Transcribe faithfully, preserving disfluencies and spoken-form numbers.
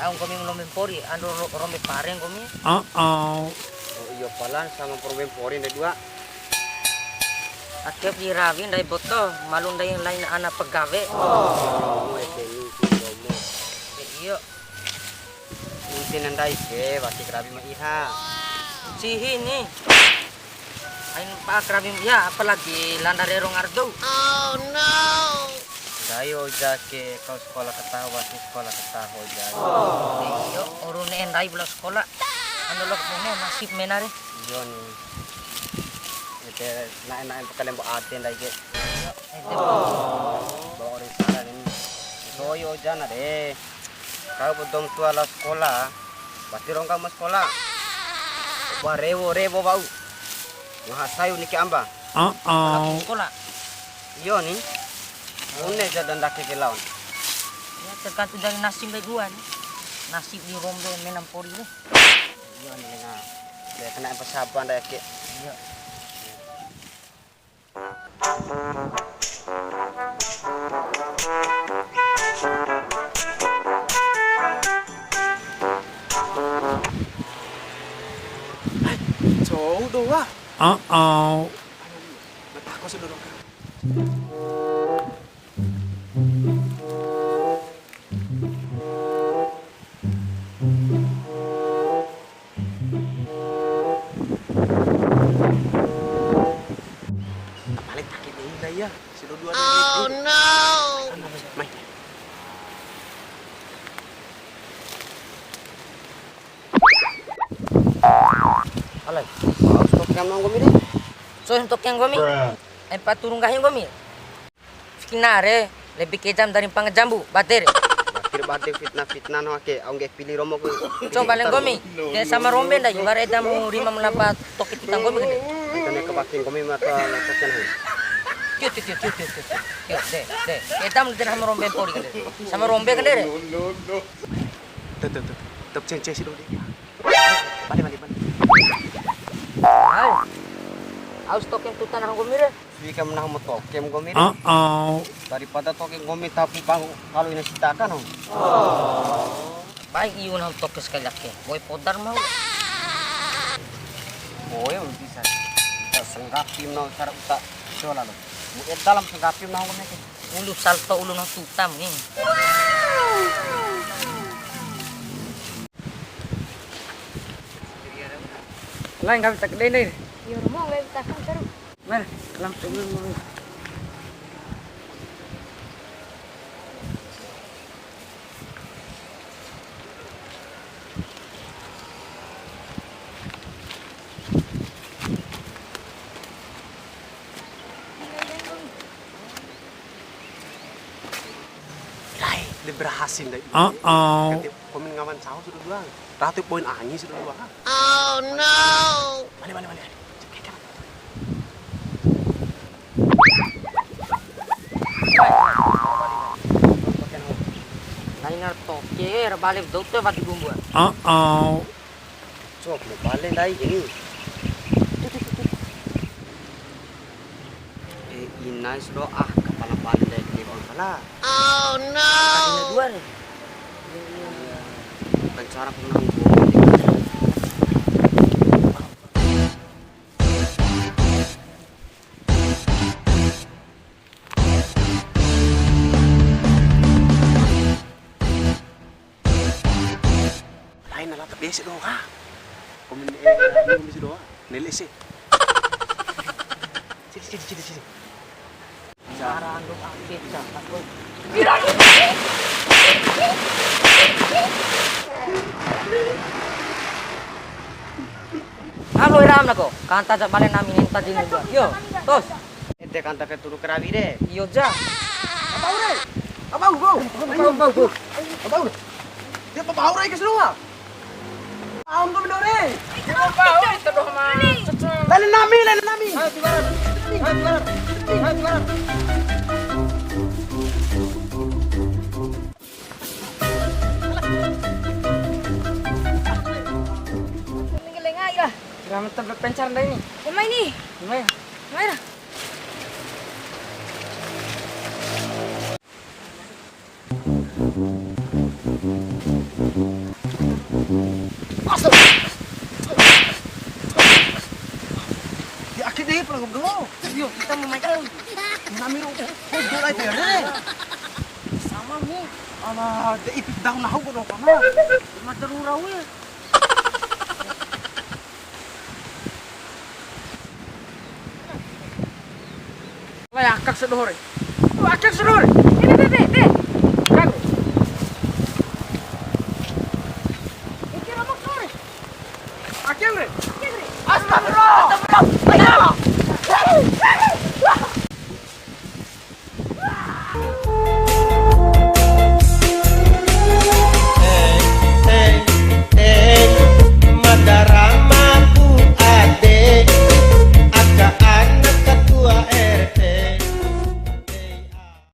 Lao nggomi ma rombe mpori, ando ro-, rombe pare nggomi. Uh-oh. Oh, iyo palan sama rombe mpori ndai dua. Ake di rawi ndai boto, malu ndai lain ana pegawe. Oh, ede ni, si Romo. Eh, iyo. Intina ndai ke, wati karawi ma iha. Cihi ni. Ain pa karawi ma iha, apalagi landa rero ngardo. Oh no. Ndai oja ke kau sekolah ketaho, wati sekolah ketaho oja. Iyo, oru ne'e ndai bula sekolah. Ando lok mene nasib mena re. Iyo ni. Ede na'e-na'e pakalembo ade ndai ke. Iyo, ede. Bawa orang sana ni. Doi oja na de. Kau ba dou ma tua lao sekola, wati rongga ma sekola. Wa'u rewo-rewo wa'u. Ngaha sayu niki amba. Uh-oh. Sekola. Iyo ni. Bune ja ndake ke laon. Ya, tergantung dari nasib ndai dua ni. Nasib di rombe mena mpori ni. Iyo ni, lenga. Ya, kena apa saba ndai ake. Iya. Cou doa. Uh-oh. Aduh, letakku sedorong. Paling kaki dei lah ya, si dua-dua. Oh no. Mai. Alai, au stok yang nonggo mi deh. So, stok yang gua mi. Empat turun gahi gua mi. Fitnah re, lebih kejam dari mpanga jambu, bade re. Bakir bade fitnah-fitnah no ake, au ngge'e pili romo ku. Coba le nggomi, de sama rombe ndai, wara edamu rima mu lampa toki tuta nggomi kande. Ita ne ke bakir nggomi mata token. Tio, tio, tio, tio, tio, tio. Tio, de, de. Edamu de sama rombe mpori kande. Sama rombe kande re. Tuh, tuh, tuh. Tep cence si dode. Balik, balik, balik. Au. Au stok yang tuta nahu nggomi re. Sui kam nahu ma toke nggomi re. Uh-oh. Daripada toke nggomi tapi bang kalau ini sita kan. Baik iu nahu toke sekali lagi. Boy podar mau. Boy bisa. Kita senggapi mau cara utak. Coba lalu. Mu eda lam senggapi mau nggomi ke. Ulu salto ulu nahu tutam ni. Lain kami tak dendai. Yo, romo nggak takkan seru. Mana? Langsung dulu. Rai, de berhasil dai. Uh-oh. Kati komen ngawan cau sudah dua. Ratu poin angi sudah dua. Oh no. Balik, balik, balik. Laina toke, ra bale dou te wati bumbu. Uh-oh. Cok, mau bale ndai gini. Eh, inai sedo ah, kepala bale ndai gini bang kala. Oh no. Tadi dua re. Bukan cara pernah. Lain ala tapi ese doho ka. Komen eh, komen ese doho. Nele ese. Sini, sini, sini, sini. Cara ando ake cakap, weh. Halo, Iram nako. Kanta ja bale nami nenta di muda. Yo, tos. Ede kanta ke turu karawi re. Iyo ja. Apa ure? Apa ure? Apa ure? Apa ure? Dia apa ure ke semua? Aum tu bendore. Dia apa ure tedoh ma. Lain nami, lain nami. Hai, tiwara. Hai, tiwara. Hai, tiwara. Lenga ira. Kira mantap pencar ndai ni. Omai ni. Omai ra. Ah, de itu dahu nahu ko doho ma. Ma darura we. Lai akak sia doho re. Oh, akak sia doho re. De, de, de, de. Kang. Iki ra mok sore. Akil re.